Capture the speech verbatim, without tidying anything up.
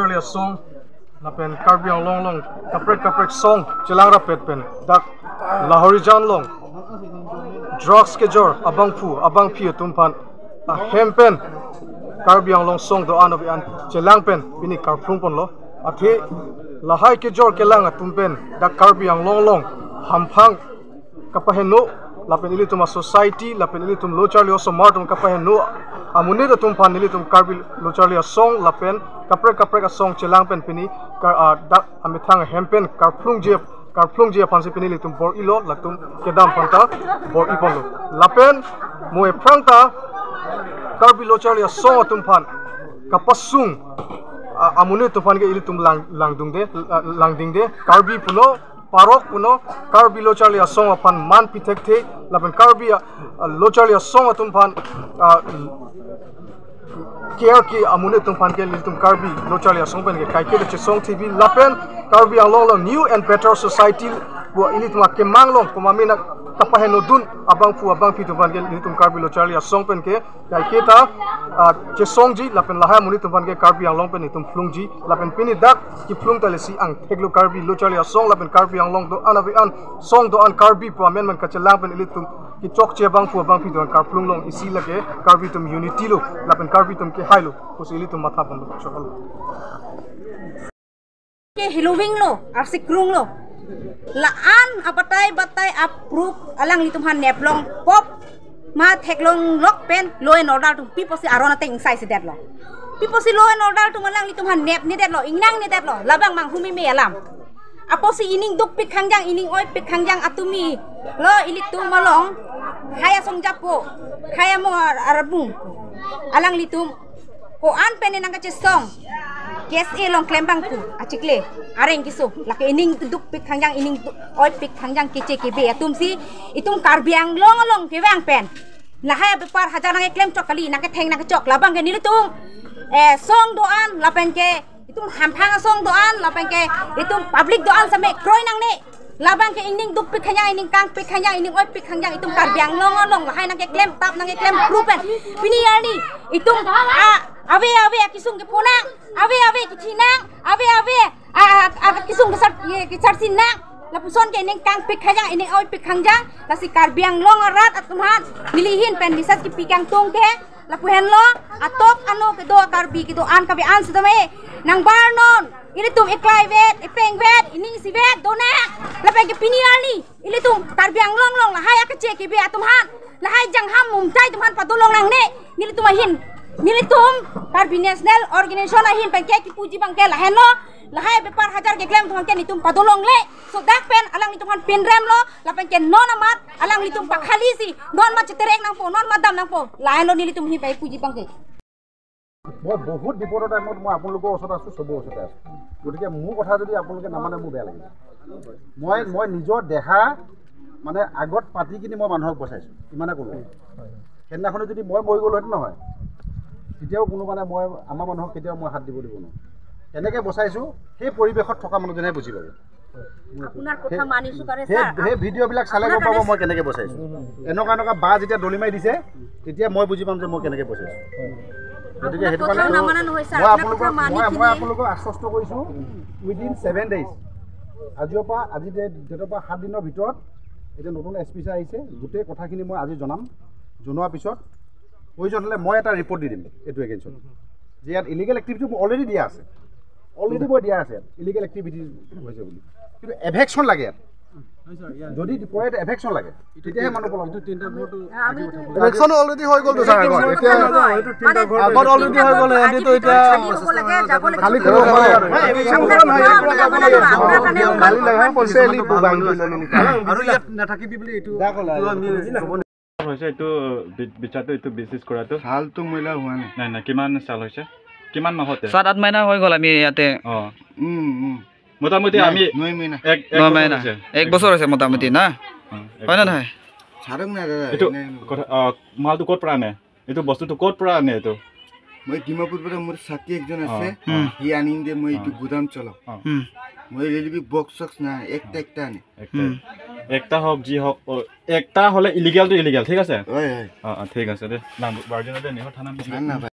Charli Asong lapen Karbi Anglong along kaprek kaprek song chelang rapet pen dak Lahorijan along drugs kejor abangphu abangpi atum aphan ahem pen Karbi Anglong song do-an ave-an chelang pen pini karphlung ponlo. Athe lahai kejor kelang atum pen dak Karbi Anglong along hamphang kapaheno lapen ilitum a society lapen ilitum lo charli osomar atum kapaheno amonit atum aphan ilitum Karbi lo charli asong lapen kaprek kaprek asong chelang pen pini kar, ah, dak amethang ahem pen karphlungji karphlungji aphansi pini ilitum bor-ilo latum kedam aphanta bor-i ponlo. Lapen mo ephrang ta Karbi lo charli asong atum aphan kapasung, ah, amonit atum aphan ke ilitum lang langdungde, ah, langdingde Karbi puno parok puno Karbi lo charli asong aphan man pithekthe lapen Karbi, ah, lo charli asong atum aphan, ah, care ke amonit atum aphan ke ilitum Karbi lo charli asong pen ke kaike chesong T V lapen Karbi Anglong along new and better society pu ilitum akemang along komamin kapahenodun abangphu abangpi atum aphan ke ilitum Karbi lo charli asong pen ke kaike ta, ah, chesongji lapen lahai amonit atum aphan ke Karbi Anglong pen itum phlungji lapen pini dak kephlung ta lesi angthek lo Karbi lo charli asong lapen Karbi Anglong do-an ave-an song do-an Karbi pu amen man kachelang pen ilitum kechokche abangphu abangpi do-an karphlung long isi lake Karbi atum unity lo lapen Karbi atum kehai lo pusi ilitum matha ponlo choklo. Ke heloving lo, arsik krung lo. La-an abatai batai approve alanglitum aphan neplong pop ma theklong lok pen law and order atum pi pusi aron ateng ingsai si detlo. Pi pusi law and order atum alanglitum aphan nepne detlo, ingnangne detlo, labang manghumeme alam. Apotsi ining dukpik khangjang, ining oipik khangjang atum-i lo ilitum along khei asong japo, khei amo ar-, arbung alanglitum ko-an pen nangkachesong K S A along klem abangphu achikle areng keso lake ining dukpik khangjang ining duk oipik khangjang keche kebe atumsi itum Karbi Anglong along kevang pen lahai abepar hajar nangkeklem chok kali nangketheng nangkechok labang ke nelitum, eh, song do-an lapen ke itum hamphang asong do-an lapen ke itum public do-an same kroi nangne. Labang ke ining dukpik khangjang, ining kangpik khangjang, ining oipik khangjang, itum Karbi Anglong along lahai nangkeklem tap nangkeklem group pen. Pini arni itum a ave ave akesung kephonang, ave ave kechinang, ave ave a, a, a, kesung kesar ye kesar sinang. Lapuson ke ining kangpik khangjang, ining oipik khangjang, lasi Karbi Anglong arat atum aphan neli ahin pen message kepi kangtung ke lapu henlo, atok ano kedo Karbi kedo-an kave-an sitame nangbar non, ilitum eklai vet, epeng vet, ining isivet donang. Lapen ke pini arni ilitum Karbi Anglong along lahai akeche kebe atum aphan, lahai jangham mumtai atum aphan padolong nangne. Nelitum ahin, nelitum Karbi National Organization ahin pen ke kipuji abang ke lahenlo, lahai abepar hajar keklem atum aphan ke nelitum padolongle. So dak pen alanglitum aphan pinrem lo, lapen ke non amat alanglitum pakhalisi, non amat cheterek nangpo, non amat dam nangpo. Lahenlo nelitum ahin pen puji abang ke. মই বহুত বিপদৰ টাইমত মই আপোনালোকৰ ওচৰত আছোঁ, চবৰ ওচৰতে আছোঁ। গতিকে মোৰ কথা যদি আপোনালোকে নামানে মোৰ বেয়া লাগিব। মই, মই নিজৰ দেহা মানে আগত পাতি কিনি মই মানুহক বচাইছোঁ, ইমানে ক'লোঁ। সেইদিনাখনে যদি মই মৰি গ'লোহেঁতেন নহয়, তেতিয়াও কোনো মানে মই আমাৰ মানুহক কেতিয়াও মই হাত দিব দিব নোৱাৰোঁ। কেনেকৈ বচাইছোঁ সেই পৰিৱেশত থকা মানুহজনেহে বুজি পাব। আপোনাৰ কথা সেই মানিছো কাৰণে সেই ছাৰ, সেই ভিডিঅ'বিলাক চালে গম পাব মই কেনেকৈ বচাইছোঁ। এনেকুৱা এনেকুৱা বা যেতিয়া দলি মাৰি দিছে তেতিয়া মই বুজি পাম যে মই কেনেকৈ বচাইছোঁ। গতিকে সেইটো কাৰণে নামানা নহয় ছাৰ, মই আপোনালোকক মই আপোনালোকক আশ্বস্ত কৰিছোঁ, উইদিন ছেভেন ডেইজ, আজিৰ পৰা আজি ডেটৰ পৰা সাত দিনৰ ভিতৰত এতিয়া নতুন এছ পি ছাৰ আহিছে, গোটেই কথাখিনি মই আজি জনাম। জনোৱাৰ পিছত প্ৰয়োজন হ'লে মই এটা ৰিপৰ্ট দি দিম এইটো এগেইনষ্টত যে ইয়াত ইলিগেল এক্টিভিটি অলৰেডি দিয়া আছে, অলৰেডি মই দিয়া আছে ইয়াত ইলিগেল এক্টিভিটি হৈছে বুলি, কিন্তু এভেকশ্যন লাগে ইয়াত। যদি পৰে এভেকশ্যন লাগে তেতিয়াহে মানুহ পলাব। ইলেকশ্যন অলৰেডি হৈ গ'ল তো ছাৰ, আগত এতিয়া আগত অলৰেডি হৈ গ'ল, সিহঁতিতো এতিয়া খালী কৰিব পাৰে আৰু। খালী লাগে, পিছে আৰু ইয়াত নাথাকিবি বুলি এইটো হৈছে এইটো বি- বিচাৰটো, এইটো বিজনেছ কৰাটো? সালটো মহিলা হোৱা নাই। নাই, নাই, কিমান চাল হৈছে? কিমান মাহতে? সাত আঠ মাইনা হৈ গ'ল আমি ইয়াতে। অ। উম, উম। মোটামুটি নাই, আমি নয় মাইনা। এক, এক ন বছৰ মাইনা। হৈছে। এক বছৰ হৈছে মোটামুটি না? অ, এক হয় নে বছৰ। নহয়? চাৰক নাই দাদা, এইটো এনে কথা, অ, মালটো ক'ত পৰা আনে? এইটো বস্তুটো ক'ত পৰা আনে এইটো? মই ডিমাপুৰ পৰা মোৰ সাথী একজন অ, আছে, অ। হুম। সি আনিম দে, মই এইটো অ। গুদাম চলাওঁ। অ। হুম। মই ৰেলৱে বক্স চক্স নাই, একটা একটা আনে। একটা, হুম। একটা হওক, যি হওক, অ, একটা হ'লে ইলিগেলটো ইলিগেল, ঠিক আছে? হয়, হয়। অ, অ, ঠিক আছে দে। নাম বাৰ্জেনা দে, নিহৰ থানা থানা